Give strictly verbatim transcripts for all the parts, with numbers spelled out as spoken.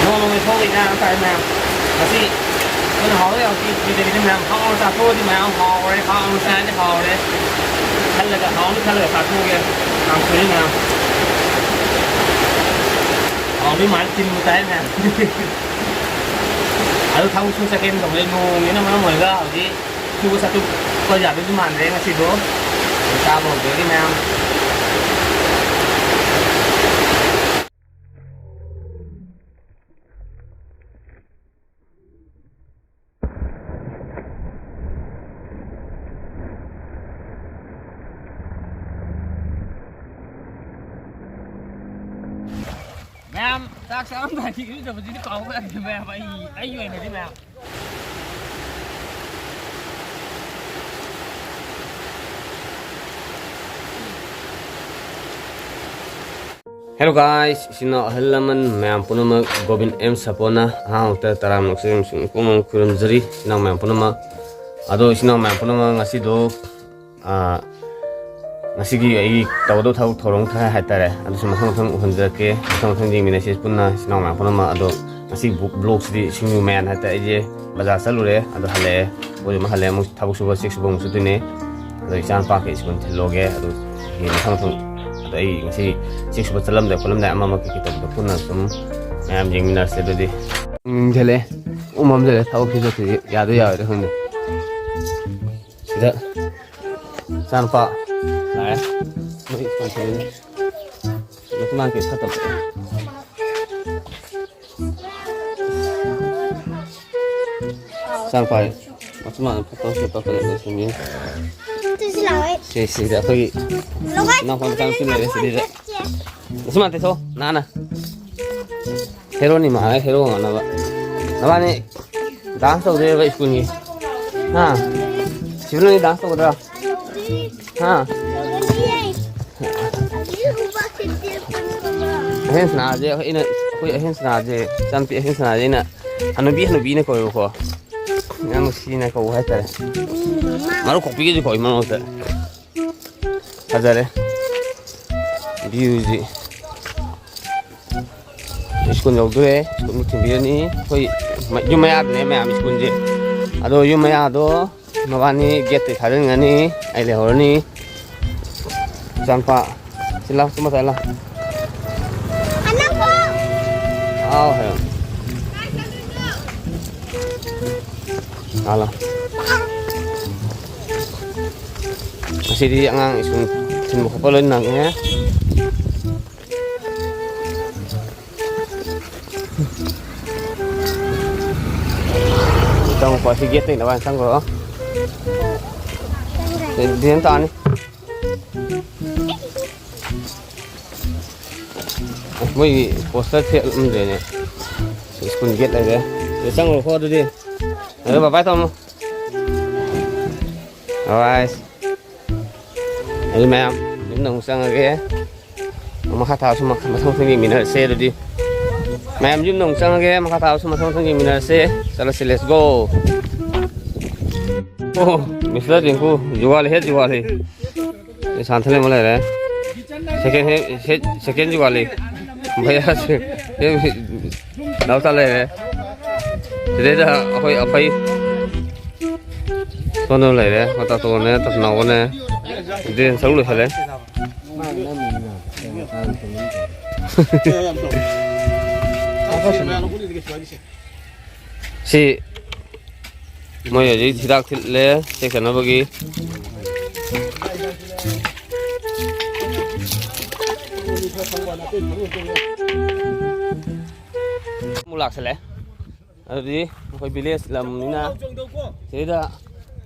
ꯅꯣꯡꯃꯒꯤ ꯊꯣꯛꯏꯅ ꯍꯥꯏꯇꯥꯔꯦ ꯃꯌꯥꯝ꯫ ꯉꯁꯤ ꯑꯩꯈꯣꯏꯅ ꯍꯥꯎꯔꯦ ꯍꯧꯖꯤꯛ ꯄꯤꯖꯔꯤꯗ ꯃꯌꯥꯝ ꯍꯥꯎꯅ ꯆꯥꯊꯣꯛꯑꯗꯤ ꯃꯌꯥꯝ ꯍꯥꯎꯔꯦ, ꯍꯥꯎꯅ ꯆꯥꯔꯗꯤ ꯍꯥꯎꯔꯦ꯫ ꯈꯜꯂꯒ ꯍꯥꯎꯅ ꯈꯜꯂꯒ ꯆꯥꯊꯣꯛꯑꯒꯦ꯫ ꯌꯥꯝ ꯊꯨꯏ ꯃꯌꯥꯝ꯫ ꯍꯥꯎꯗꯣꯏ ꯃꯥꯜꯂꯦ ꯇꯤꯟꯕꯨ ꯇꯥꯏ ꯃꯌꯥꯝ꯫ ꯑꯗꯨ ꯊꯕꯛ ꯁꯨ ꯆꯠꯀꯦꯅ ꯇꯧꯕꯗ ꯅꯣꯡꯁꯤꯅ ꯃꯔꯝ ꯑꯣꯏꯔꯒ ꯍꯧꯖꯤꯛ ꯁꯨꯕ ꯆꯠꯊꯣꯛꯄ ꯌꯥꯗꯣꯏꯗꯤ ꯃꯥꯟꯗ꯭ꯔꯦ ꯉꯁꯤꯗꯣ꯫ ꯆꯥꯕ ꯍꯧꯗ꯭ꯔꯗꯤ ꯃꯌꯥꯝ꯫ ꯃꯌꯥꯝ ꯆꯥꯛ ꯆꯥꯔꯝꯗꯥꯏꯗꯤ ꯏꯔꯨꯖꯕꯁꯤꯗꯤ ꯀꯥꯎꯕ ꯌꯥꯗꯦ ꯃꯌꯥꯝ꯫ ꯑꯩ ꯑꯩꯒꯤ ꯑꯣꯏꯅꯗꯤ ꯃꯌꯥꯝ꯫ Hello guys, ꯏꯆꯤꯟ ꯏꯅꯥꯎ ꯑꯍꯜ ꯂꯃꯟ ꯃꯌꯥꯝ ꯄꯨꯝꯅꯃꯛ, ꯒꯣꯕꯤꯟ ꯑꯦꯝ ꯁꯥꯄꯣꯟꯅ ꯑꯍꯥꯟꯕꯃꯛꯇ ꯇꯔꯥꯝꯅ ꯑꯣꯛꯆꯔꯤ ꯑꯃꯁꯨꯡ ꯏꯄꯨꯡ ꯃꯅꯨꯡ ꯈꯨꯔꯨꯝꯖꯔꯤ ꯏꯆꯤꯟ ꯏꯅꯥꯎ ꯃꯌꯥꯝ ꯄꯨꯝꯅꯃꯛ꯫ ꯑꯗꯣ ꯏꯆꯤꯟ ꯏꯅꯥꯎ ꯃꯌꯥꯝ ꯄꯨꯝꯅꯃꯛ ꯉꯁꯤꯗꯣ, ꯑꯥ, ꯉꯁꯤꯒꯤ ꯑꯩꯒꯤ ꯇꯧꯒꯗꯕ ꯊꯕꯛ ꯊꯧꯔꯝ ꯈꯔ ꯍꯥꯏꯇꯥꯔꯦ, ꯑꯗꯨꯁꯨ ꯃꯊꯪ ꯃꯊꯪ ꯎꯍꯟꯖꯔꯛꯀꯦ, ꯃꯊꯪ ꯃꯊꯪ ꯌꯦꯡꯃꯤꯟꯅꯁꯤ ꯄꯨꯟꯅ ꯏꯆꯤꯟ ꯏꯅꯥꯎ ꯃꯌꯥꯝ ꯄꯨꯝꯅꯃꯛ꯫ ꯑꯗꯣ ꯉꯁꯤ ꯕ꯭ꯂꯣꯛꯁꯤꯗꯤ ꯁꯤꯡꯖꯨ ꯃꯌꯥꯟ ꯍꯥꯏꯇꯥꯔꯦ, ꯑꯩꯁꯦ ꯕꯖꯥꯔ ꯆꯠꯂꯨꯔꯦ, ꯑꯗꯣ ꯍꯜꯂꯛꯑꯦ, ꯄꯣꯠ ꯑꯃ ꯍꯜꯂꯛꯑꯦ, ꯑꯃꯨꯛ ꯊꯕꯛ ꯁꯨꯕ ꯆꯦꯛ ꯁꯨꯕ ꯑꯃꯨꯛ ꯆꯠꯇꯣꯏꯅꯦ꯫ ꯑꯗꯣ ꯏꯆꯥ ꯅꯨꯄꯥ ꯀꯩ ꯁ꯭ꯀꯨꯜ ꯊꯤꯜꯂꯣꯒꯦ꯫ ꯑꯗꯣ ꯍꯌꯦꯡ ꯃꯊꯪ ꯃꯊꯪ, ꯑꯗꯣ ꯑꯩ ꯉꯁꯤ ꯆꯦꯛ ꯁꯨꯕ ꯆꯠꯂꯝꯗꯥꯏ ꯈꯣꯠꯂꯝꯗꯥꯏ ꯑꯃ ꯑꯃ ꯀꯩꯀꯩ ꯇꯧꯕꯗꯣ ꯄꯨꯟꯅ ꯁꯨꯝ ꯃꯌꯥꯝ ꯌꯦꯡꯃꯤꯟꯅꯔꯁꯦ꯫ ꯑꯗꯨꯗꯤ ꯅꯤꯡꯁꯤꯜꯂꯦ, ꯎꯃꯝꯁꯤꯜꯂꯦ, ꯊꯕꯛꯁꯨ ꯆꯠꯇ꯭ꯔꯗꯤ ꯌꯥꯗꯣꯏ ꯌꯥꯔꯣꯏꯗ꯭ꯔꯥ ꯈꯪꯗꯦ꯫ ꯁꯤꯗ ꯏꯆꯥ ꯅꯨꯄꯥ ꯂꯥꯛꯑꯦ꯫ ꯃꯣꯏ ꯁ꯭ꯀꯨꯜ ꯊꯤꯜꯂꯤꯅꯦ꯫ ꯃꯆꯤꯟ ꯃꯅꯥꯎ ꯀꯩ ꯐꯠꯇꯕ꯫ ꯏꯆꯥ ꯅꯨꯄꯥ ꯃꯆꯤꯟ ꯃꯅꯥꯎ ꯐꯠꯇꯕ ꯁꯦꯠꯄ ꯐꯖꯅ ꯂꯣꯏꯁꯤꯟꯕꯤꯌꯨ꯫ ꯁꯤ, ꯁꯤꯗ ꯑꯩꯈꯣꯏꯒꯤ ꯏꯅꯥꯎꯄꯥ ꯃꯆꯥ ꯅꯨꯄꯤ ꯂꯩꯔꯦ ꯁꯤꯗ꯫ ꯃꯆꯤꯟ ꯃꯅꯥꯎ ꯇꯩꯊꯣꯛꯑꯣ ꯅꯥꯟꯅ꯫ ꯍꯦꯔꯣꯅꯤ ꯃꯥ, ꯍꯦꯔꯣ ꯉꯥꯡꯅꯕ꯫ ꯅꯕꯥꯅꯤ ꯗꯥꯟꯁ ꯇꯧꯗꯣꯏꯔꯕ ꯁ꯭ꯀꯨꯜꯒꯤ? ꯍꯥ? ꯁꯤꯕꯨ ꯅꯪꯗꯤ ꯗꯥꯟꯁ ꯇꯧꯒꯗ꯭ꯔꯥ? ꯍꯥ? ꯑꯍꯦꯟ ꯁꯅꯥꯁꯦ ꯑꯩꯅ, ꯑꯩꯈꯣꯏ ꯑꯍꯦꯟ ꯁꯅꯥꯁꯦ, ꯏꯆꯥꯅꯨꯄꯤ ꯑꯍꯦꯟ ꯁꯅꯥꯁꯦ ꯑꯩꯅ ꯍꯅꯨꯕꯤ, ꯍꯅꯨꯕꯤꯅ ꯀꯧꯋꯦꯕꯀꯣ꯫ ꯌꯥꯝ ꯅꯨꯡꯁꯤꯅ ꯀꯧꯕ ꯍꯥꯏꯇꯥꯔꯦ꯫ ꯃꯔꯨ ꯈꯣꯛꯄꯤꯒꯁꯨ ꯀꯧꯏ ꯃꯔꯛ ꯃꯔꯛꯇ꯫ ꯐꯖꯔꯦ꯫ ꯚ꯭ꯌꯨꯁꯤ꯫ ꯁ꯭ꯀꯨꯜ ꯌꯧꯗꯣꯔꯦ꯫ ꯁ꯭ꯀꯨꯜ ꯊꯤꯟꯕꯤꯔꯅꯤ꯫ ꯑꯩꯈꯣꯏ ꯃ-, ꯌꯨꯝ ꯃꯌꯥꯗꯅꯦ ꯃꯌꯥꯝ ꯁ꯭ꯀꯨꯜꯁꯦ꯫ ꯑꯗꯣ ꯌꯨꯝ ꯃꯌꯥꯗꯣ ꯃꯕꯥꯅꯤ ꯒꯦꯠꯇꯩ ꯊꯥꯖꯤꯟꯒꯅꯤ꯫ ꯑꯩ ꯂꯩꯍꯧꯔꯅꯤ꯫ ꯏꯆꯥꯅꯨꯄꯥ, ꯁꯤ ꯂꯥꯎ, ꯇꯨꯝꯃ ꯆꯠꯂꯣ꯫ ꯑꯥꯎ, ꯍꯦ꯫ ꯂꯥꯎ, ꯂꯥꯎ꯫ ꯉꯁꯤꯗꯤ ꯑꯉꯥꯡ ꯁ꯭ꯀꯨꯜ ꯊꯤꯟꯕ ꯈꯣꯠꯄ ꯂꯣꯏ ꯅꯪꯉꯦ꯫ ꯆꯪꯉꯛꯄ ꯑꯁꯤ ꯒꯦꯠꯇꯩꯅ ꯃꯥꯅ ꯆꯪꯈ꯭ꯔꯣ꯫ ꯗꯦꯟ ꯇꯥꯅꯤ꯫ ꯑꯁ, ꯃꯣꯏꯒꯤ ꯄꯣꯁꯇꯔ ꯊꯦꯠꯂꯝꯗ꯭ꯔꯦꯅꯦ꯫ ꯁ꯭ꯀꯨꯜ ꯒꯦꯠ ꯂꯩꯔꯦ꯫ ꯑꯗꯨ ꯆꯪꯉꯨꯔꯣꯀꯣ ꯑꯗꯨꯗꯤ꯫ ꯑꯗꯨ ꯕꯥꯏ ꯕꯥꯏ ꯇꯧꯔꯝꯃꯣ꯫ ꯕꯥꯏ ꯕꯥꯏ꯫ ꯑꯗꯨ ꯃꯌꯥꯝ ꯌꯨꯝꯗ ꯑꯃꯨꯛ ꯆꯪꯉꯒꯦ꯫ ꯃꯈꯥ ꯇꯥꯕꯁꯨ ꯃꯈ-, ꯃꯊꯪ ꯃꯊꯪ ꯌꯦꯡꯃꯤꯟꯅꯔꯁꯦ ꯑꯗꯨꯗꯤ꯫ ꯃꯌꯥꯝ ꯌꯨꯝꯗ ꯑꯃꯨꯛ ꯆꯪꯉꯒꯦ, ꯃꯈꯥ ꯇꯥꯕꯁꯨ ꯃꯊꯪ ꯃꯊꯪ ꯌꯦꯡꯃꯤꯟꯅꯔꯁꯦ꯫ ꯆꯠꯂꯁꯤ, let's go꯫ ꯑꯣ, ꯃꯤꯁꯇꯔ ꯇꯤꯡꯀꯨ, ꯖꯨꯒꯥꯂꯤ ꯍꯦ ꯖꯨꯒꯥꯂꯤ꯫ ꯑꯦ, ꯁꯥꯟꯊ ꯂꯩꯃ ꯂꯩꯔꯦ꯫ ꯁꯦꯀꯦꯟ ꯍꯦ-, ꯁꯦ-, ꯁꯦꯀꯦꯟ ꯖꯨꯒꯥꯂꯤ꯫ ꯚꯩꯌꯥꯁꯦ, ꯁꯦ-, ꯅꯥꯎꯆꯥ ꯂꯩꯔꯦ꯫ ꯁꯤꯗꯩꯗ ꯑꯩꯈꯣꯏ ꯑꯐꯩ꯫ ꯁꯣꯝꯗ ꯂꯩꯔꯦ, ꯃꯇꯥꯇꯣꯟꯅꯦ, ꯇꯁꯅꯥꯎꯕꯅꯦ꯫ ꯗ꯭ꯔꯦꯟ ꯁꯔꯨꯛ ꯂꯣꯏꯁꯜꯂꯦ꯫ ꯁꯤ ꯃꯣꯏ ꯍꯧꯖꯤꯛ ꯍꯤꯗꯥꯛ ꯊꯤꯠꯂꯦ ꯆꯦꯛ ꯆꯠꯅꯕꯒꯤ꯫ ꯑꯃꯨꯛ ꯂꯥꯛꯁꯜꯂꯦ꯫ ꯑꯗꯨꯗꯤ ꯑꯩꯈꯣꯏ ꯚꯤꯂꯦꯖ ꯂꯝꯅꯤꯅ ꯁꯤꯗꯩꯗ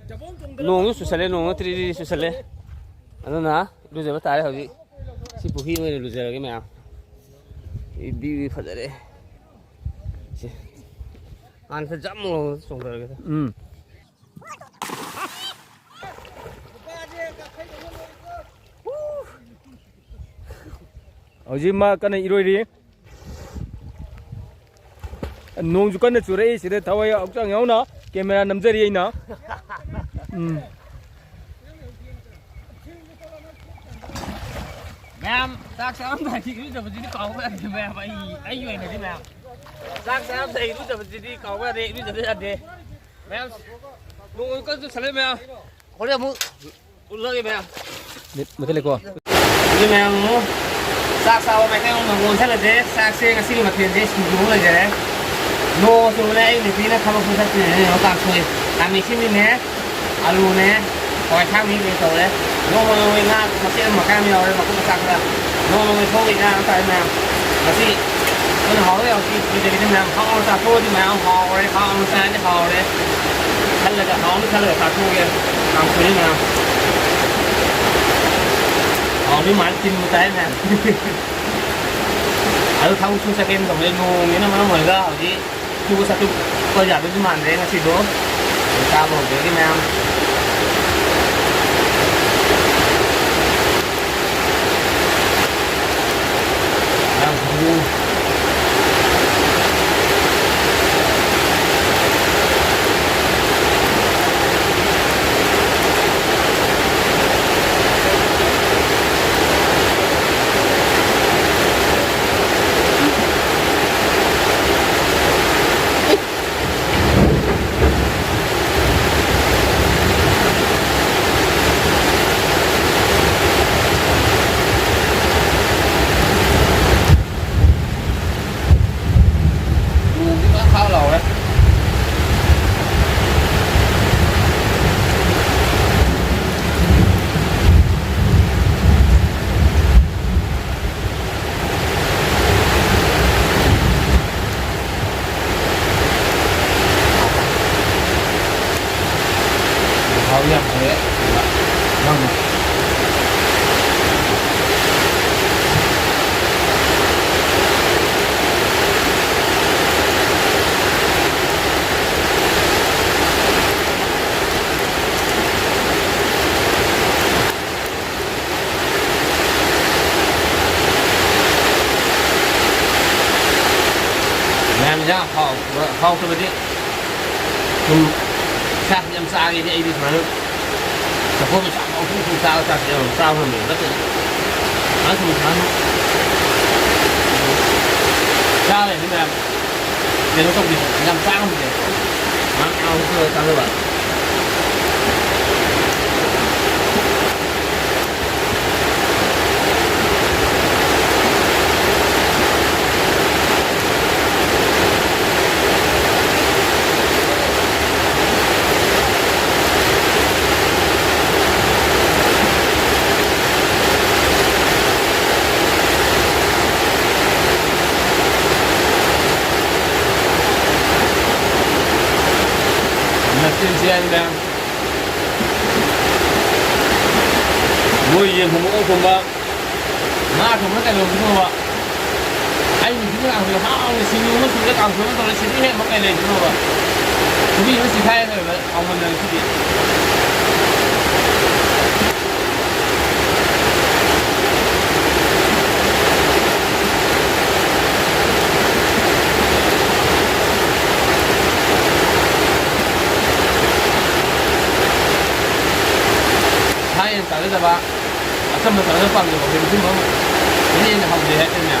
ꯅꯣꯡꯁꯨ ꯆꯨꯁꯜꯂꯦ, ꯅꯣꯡꯁꯨ ꯇꯤꯔꯤ ꯇꯤꯔꯤ ꯆꯨꯁꯜꯂꯦ꯫ ꯑꯗꯨꯅ ꯏꯔꯨꯖꯕ ꯇꯥꯔꯦ ꯍꯧꯖꯤꯛ꯫ ꯁꯤ ꯄꯨꯈ꯭ꯔꯤ ꯑꯣꯏꯅ ꯂꯨꯖꯔꯒꯦ ꯃꯌꯥꯝ꯫ ꯏ-, view ꯗꯤ ꯐꯖꯔꯦ꯫ ꯁꯤ ꯍꯥꯟꯅ ꯖꯝ ꯂꯥꯎꯅ ꯆꯣꯡꯊꯔꯒꯦ꯫ ꯎꯝ꯫ ꯍꯧꯖꯤꯛ ꯃꯥ ꯀꯟꯅ ꯏꯔꯣꯏꯔꯤ꯫ ꯅꯣꯡꯁꯨ ꯀꯟꯅ ꯆꯨꯔꯛꯏ ꯁꯤꯗ, ꯊꯋꯥꯏ ꯍꯛꯆꯥꯡ ꯌꯥꯎꯅ ꯀꯦꯃꯦꯔꯥ ꯅꯝꯖꯔꯤ ꯑꯩꯅ꯫ ꯎꯝ꯫ ꯃꯌꯥꯝ, ꯆꯥꯛ ꯆꯥꯔꯝꯗꯥꯏꯗꯤ ꯏꯔꯨꯖꯕꯁꯤꯗꯤ ꯀꯥꯎꯕ ꯌꯥꯗꯦ, ꯃꯌꯥꯝ꯫ ꯑꯩ, ꯑꯩꯒꯤ ꯑꯣꯏꯅꯗꯤ, ꯃꯌꯥꯝ, ꯆꯥꯛ ꯆꯥꯔꯝꯗꯥꯏ ꯏꯔꯨꯖꯕꯁꯤꯗꯤ ꯀꯥꯎꯕ ꯌꯥꯗꯦ, ꯏꯔꯨꯖꯗ ꯌꯥꯗꯦ꯫ ꯃꯌꯥꯝ, ꯅꯣꯡ ꯀꯟꯅ ꯆꯨꯁꯜꯂꯛꯑꯦ, ꯃꯌꯥꯝ꯫ ꯍꯣꯔꯦꯟ ꯑꯃꯨꯛ ꯎꯠꯂꯒꯦ, ꯃꯌꯥꯝ꯫ ꯃꯨꯊꯠꯂꯦꯀꯣ꯫ ꯑꯗꯨ ꯃꯌꯥꯝ ꯑꯃꯨꯛ ꯆꯥꯛ ꯆꯥꯕ ꯃꯥꯏꯀꯩ ꯑꯃꯨꯛ ꯑꯣꯟꯁꯜꯂꯁꯦ꯫ ꯆꯥꯛꯁꯦ ꯉꯁꯤꯒꯤ ꯃꯊꯦꯜꯁꯦ ꯁꯤꯡꯖꯨ ꯑꯃ ꯂꯩꯖꯔꯦ꯫ ꯅꯣꯡ ꯆꯨꯕꯅꯦ, ꯑꯩ ꯅꯨꯄꯤꯅ ꯊꯕꯛꯁꯨ ꯆꯠꯇ꯭ꯔꯤꯅꯦ, ꯌꯦꯡꯉꯣ, ꯀꯥꯡꯁꯣꯏ꯫ ꯈꯥꯃꯦꯟ ꯑꯁꯤꯟꯕꯤꯅꯦ, ꯑꯂꯨꯅꯦ, ꯍꯋꯥꯏ ꯑꯁꯥꯡꯕꯤ ꯀꯩ ꯇꯧꯔꯦ꯫ ꯅꯣꯡꯃ ꯅꯣꯡꯃꯒꯤ ꯉꯥ ꯃꯆꯦꯠ ꯑꯃ ꯃꯈꯥꯏ ꯑꯃ ꯌꯥꯎꯔꯦ, ꯃꯀꯨꯞ ꯃꯆꯥ ꯈꯔ꯫ ꯅꯣꯡꯃ ꯅꯣꯡꯃꯒꯤ ꯊꯣꯛꯏ ꯉꯥ ꯍꯥꯏꯇꯥꯔꯦ ꯃꯌꯥꯝ꯫ ꯉꯁꯤ ꯑꯗꯨꯅ ꯍꯥꯎꯔꯦ, ꯍꯧꯖꯤꯛ ꯀꯨꯏꯗꯕꯤꯗ ꯃꯌꯥꯝ ꯍꯥꯎꯅ ꯆꯥꯊꯣꯛꯑꯗꯤ ꯃꯌꯥꯝ ꯍꯥꯎꯔꯦ, ꯍꯥꯎꯅ ꯆꯥꯔꯗꯤ ꯍꯥꯎꯔꯦ꯫ ꯈꯜꯂꯒ, ꯍꯥꯎꯅ ꯈꯜꯂꯒ ꯆꯥꯊꯣꯛꯑꯒꯦ꯫ ꯀꯥꯡꯁꯣꯏꯅꯤ ꯃꯌꯥꯝ꯫ ꯍꯥꯎꯅꯤ ꯃꯥꯜꯂꯦ, ꯇꯤꯟꯕꯨ ꯇꯥꯏ ꯃꯌꯥꯝ꯫ ꯑꯗꯨ ꯊꯕꯛ ꯁꯨ ꯆꯠꯀꯦꯅ ꯇꯧꯕꯅꯦ, ꯅꯣꯡꯁꯤꯅ ꯃꯔꯝ ꯑꯣꯏꯔꯒ ꯍꯧꯖꯤꯛ ꯁꯨꯕ ꯆꯠꯄ ꯌꯥꯗꯣꯏꯗꯤ ꯃꯥꯟꯗ꯭ꯔꯦ ꯉꯁꯤꯗꯣ꯫ ꯆꯥꯕ ꯍꯧꯗ꯭ꯔꯗꯤ ꯃꯌꯥꯝ꯫ ꯃꯌꯥꯝ ꯍꯧꯖꯤꯛ ꯅꯣꯡꯗꯤ ꯐꯖꯅ ꯈꯥꯛ ꯂꯥꯎꯔꯦ꯫ ꯍꯥꯎ ꯌꯥꯝ ꯐꯔꯦ꯫ ꯅꯪ ꯃꯌꯥꯝ ꯏꯟꯖꯥꯡ ꯍꯥꯎ-, ꯍꯥꯎꯇꯕꯗꯤ ꯁꯨꯝ ꯆꯥꯛꯁꯤ ꯌꯥꯝ ꯆꯥꯒꯦꯗꯤ ꯑꯩꯗꯤ ꯁꯨꯃꯥꯏꯅ ꯆꯐꯨ ꯃꯆꯥ ꯑꯃ ꯑꯍꯨꯝ ꯑꯍꯨꯝ ꯆꯥꯔꯒ ꯆꯥꯛꯁꯤ ꯌꯥꯝ ꯆꯥꯕ ꯉꯝꯃꯦꯕ꯫ ꯅꯠꯇ꯭ꯔꯗꯤ ꯆꯥꯔꯦ ꯃꯌꯥꯝ꯫ ꯀꯩꯅꯣ ꯇꯧꯕꯤꯗꯣ, ꯌꯥꯝ ꯆꯥ ꯉꯝꯗꯦ꯫ ꯉꯥꯏꯍꯥꯛ ꯉꯥꯏꯍꯥꯛ ꯆꯥꯅꯕ꯫ ꯅꯆꯤꯟ ꯊꯤ ꯍꯥꯏꯅꯨꯗ꯫ ꯃꯣꯏ ꯌꯦꯟ ꯊꯣꯡꯕ, ꯑꯣꯛ ꯊꯣꯡꯕ, ꯉꯥ ꯊꯣꯡꯕ ꯀꯩꯗꯧꯕꯅꯣꯕ? ꯑꯩ ꯅꯨꯄꯤꯅ ꯀꯥꯡꯁꯣꯏ ꯍꯥꯎꯅ ꯁꯤꯡꯖꯨ ꯑꯃ ꯁꯨꯔꯦ, ꯀꯥꯡꯁꯣꯏ ꯑꯃ ꯇꯧꯔꯦ, ꯁꯤꯗꯤ ꯍꯦꯟꯕ ꯀꯩ ꯂꯩꯗꯣꯏꯅꯣꯕ? ꯈꯨꯕꯤ ꯑꯃ ꯆꯤꯈꯥꯏꯔ ꯂꯩꯔꯕ ꯍꯥꯎꯃꯟꯗꯅ ꯁꯤꯗꯤ꯫ ꯁꯥ ꯌꯦꯟ ꯆꯥꯖꯗꯕ, ꯑꯆꯝꯕ ꯆꯥꯖꯕ ꯄꯥꯝꯖꯕ ꯑꯩꯈꯣꯏꯗꯤ ꯁꯨꯝꯕ ꯑꯃ ꯏꯍꯦꯟ ꯍꯦꯟꯅ ꯍꯥꯎꯖꯩ ꯍꯥꯏꯇꯥꯔꯦꯅꯦ꯫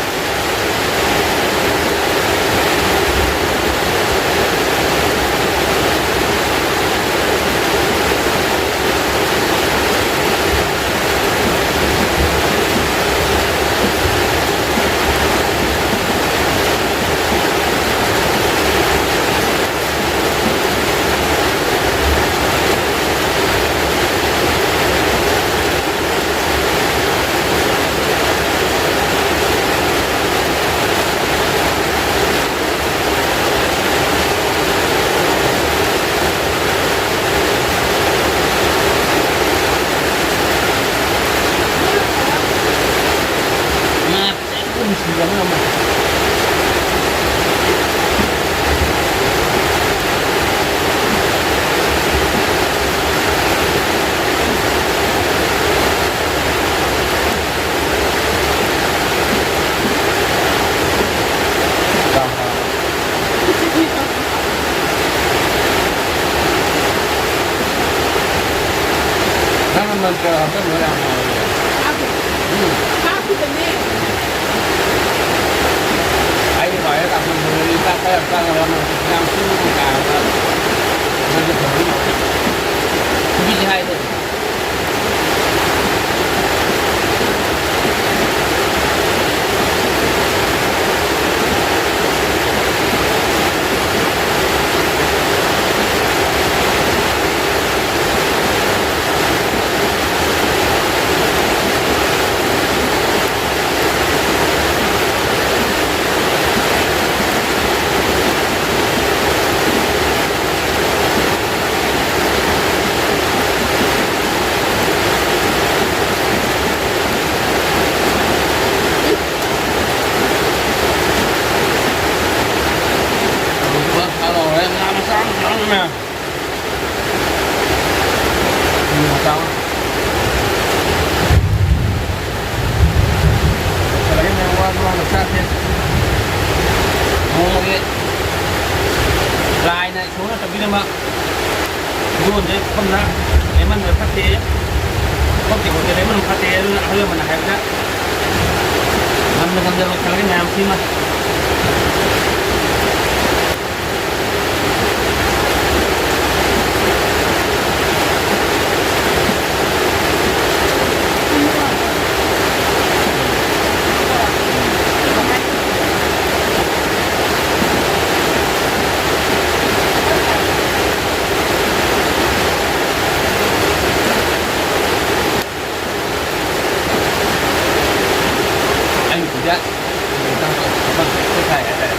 ꯅꯪꯅ ꯃꯟꯇ꯭ꯔ ꯍꯥꯞꯆꯟꯕ ꯌꯥꯝ ꯍꯥꯎꯋꯦ꯫ ꯎꯝ꯫ ꯈꯔ ꯆꯪꯉꯒ ꯑꯃ ꯌꯥꯝ ꯆꯤꯡ ꯀꯥꯔꯒ ꯃꯗꯨ ꯐꯖꯅ ꯇꯧꯋꯦ꯫ ꯅꯨꯄꯤꯁꯦ ꯍꯥꯏꯗꯣ꯫ ꯉꯥ ꯃꯆꯥ ꯑꯃ ꯆꯥꯔꯝꯃꯦ꯫ ꯉꯥ ꯃꯆꯥ ꯑꯃ꯫ ꯀꯔꯤꯅꯣ ꯋꯥ ꯂꯣꯟꯅ ꯆꯥꯛꯁꯦ꯫ ꯅꯣꯡꯃꯒꯤ ꯂꯥꯏꯅ ꯏꯁꯣꯔꯅ ꯇꯝꯕꯤꯔꯝꯕ ꯈꯨꯗꯣꯜꯁꯦ ꯄꯨꯈꯝꯗ ꯂꯩꯃꯟꯕ ꯐꯠꯇꯦ, ꯄꯨꯈꯝ ꯇꯦꯡꯀꯣꯠꯁꯦ ꯂꯩꯃꯟꯕ ꯐꯠꯇꯦ꯫ ꯑꯗꯨꯅ ꯑꯍꯜ ꯂꯃꯟꯅ ꯍꯥꯏꯕꯗ ꯉꯝꯅ ꯉꯝꯅ ꯂꯧꯁꯜꯂꯒꯦ ꯃꯌꯥꯝ ꯁꯤꯃ꯫ ꯑꯩ ꯁꯤꯗ ꯀꯩꯅꯣ ꯇꯧꯔꯒ ꯊꯕꯛ ꯁꯨ ꯁꯥꯏ ꯍꯥꯏꯇꯥꯔꯦ꯫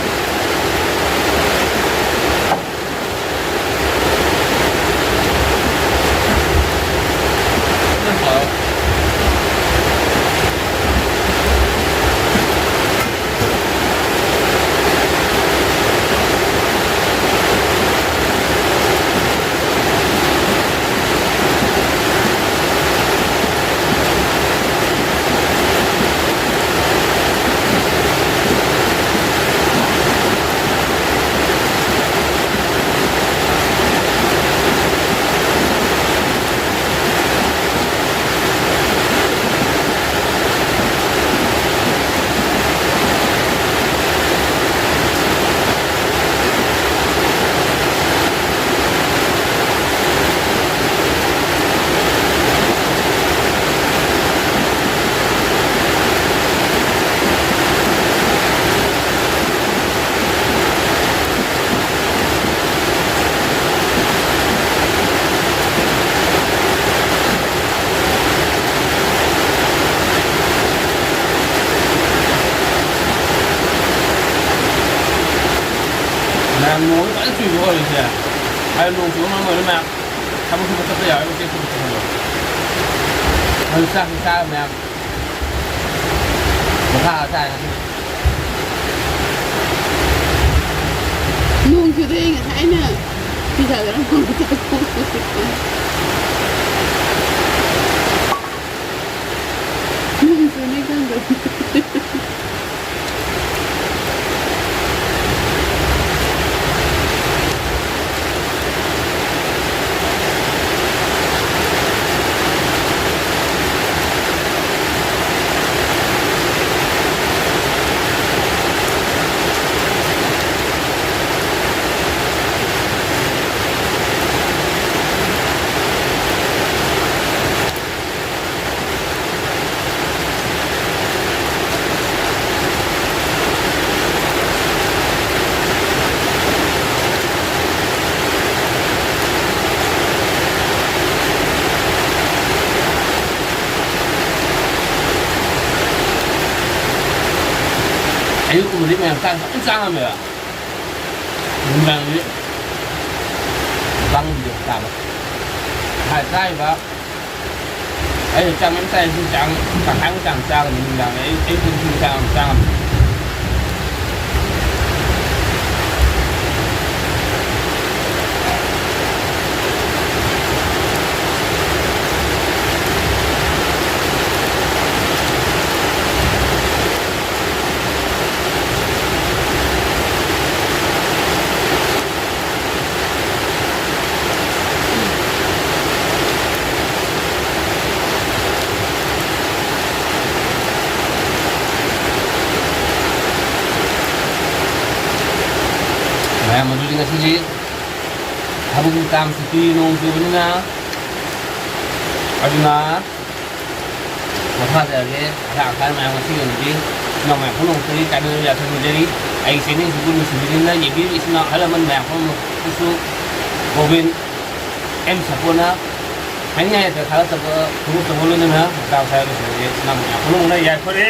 ꯃꯌꯥꯝ ꯅꯣꯡꯁꯦ ꯐꯖꯅ ꯆꯨꯏꯀꯣ ꯍꯧꯖꯤꯛꯁꯦ꯫ ꯑꯗꯨ ꯅꯣꯡ ꯆꯨꯕ ꯃꯔꯝ ꯑꯣꯏꯔꯒ ꯃꯌꯥꯝ ꯊꯕꯛ ꯁꯨꯕ ꯆꯠꯄ ꯌꯥꯔꯣꯏ, ꯆꯦꯛ ꯁꯨꯕ ꯆꯠꯄꯗꯣ꯫ ꯑꯗꯨ ꯆꯥꯛꯁꯨ ꯆꯥꯔ ꯃꯌꯥꯝ ꯄꯣꯊꯥꯔ ꯆꯥꯔꯦ ꯉꯁꯤꯗꯤ꯫ ꯅꯣꯡ ꯆꯨꯗꯦ, ꯉꯁꯥꯏꯅ ꯐꯤ ꯁꯥꯗꯅ ꯀꯣꯟ ꯆꯠꯄ꯫ ꯅꯣꯡ ꯆꯨꯅꯤ ꯈꯪꯗꯦ꯫ ꯑꯌꯨꯛꯀꯨꯝꯕꯗꯤ ꯃꯌꯥꯝ ꯆꯥꯛ ꯐꯖꯅ ꯆꯥꯉꯝꯃꯦꯕ꯫ ꯅꯨꯃꯤꯗꯥꯡꯗꯤ ꯆꯥꯉꯝꯗꯦ ꯆꯥꯕ꯫ ꯉꯁꯥꯏ ꯆꯥꯔꯤꯕ ꯑꯩꯅ ꯆꯥꯛ ꯃꯌꯥꯝ ꯆꯥꯏ, ꯁꯤ ꯆꯥꯡ, ꯇꯪꯈꯥꯏꯃꯨꯛ ꯆꯥꯡ ꯆꯥꯒꯅꯤ ꯅꯨꯃꯤꯗꯥꯡꯗ꯫ ꯑꯌꯨꯛ, ꯑꯌꯨꯛꯇꯗꯤ ꯁꯤ ꯆꯥꯡ ꯆꯥ ꯉꯝꯗꯦ꯫ ꯃꯌꯥꯝ ꯑꯗꯨꯗꯤ ꯉꯁꯤꯗꯤ ꯊꯕꯛ ꯏꯪꯈꯥꯡ ꯁꯨꯇꯤ ꯅꯣꯡ ꯆꯨꯕꯅꯤꯅ, ꯑꯗꯨꯅ ꯄꯣꯊꯥꯖꯔꯒꯦ꯫ ꯑꯁꯥ ꯑꯁꯥꯅ ꯃꯌꯥꯝ ꯉꯁꯤꯒꯤ ꯑꯣꯏꯅꯗꯤ ꯏꯆꯤꯟ ꯏꯅꯥꯎ ꯃꯌꯥꯝ ꯄꯨꯝꯅꯃꯛꯇꯒꯤ ꯀꯥꯏꯅꯗꯕ ꯌꯥꯊꯪ ꯅꯤꯖꯔꯤ꯫ ꯑꯩꯒꯤ ꯆꯦꯅꯦꯜꯁꯤꯕꯨ ꯅꯨꯡꯁꯤꯕꯤꯗꯨꯅ ꯌꯦꯡꯕꯤꯔꯤꯕ ꯏꯆꯤꯟ ꯏꯅꯥꯎ ꯑꯍꯜ ꯂꯃꯟ ꯃꯌꯥꯝ ꯄꯨꯝꯅꯃꯛꯇꯁꯨ ꯒꯣꯕꯤꯟ ꯑꯦꯝ ꯁꯄꯣꯅ ꯍꯥꯏꯅꯤꯡꯉꯥꯏ ꯂꯩꯇ꯭ꯔ ꯊꯥꯒꯠꯆꯕ ꯐꯣꯡꯗꯣꯛꯆꯕ ꯂꯣꯏꯅꯅ ꯃꯇꯥꯡ ꯑꯁꯤꯗ ꯂꯣꯏꯁꯤꯟꯖꯔꯒꯦ꯫ ꯏꯆꯤꯟ ꯏꯅꯥꯎ ꯃꯌꯥꯝ ꯄꯨꯝꯅꯃꯛꯅ ꯌꯥꯏꯐꯔꯦ꯫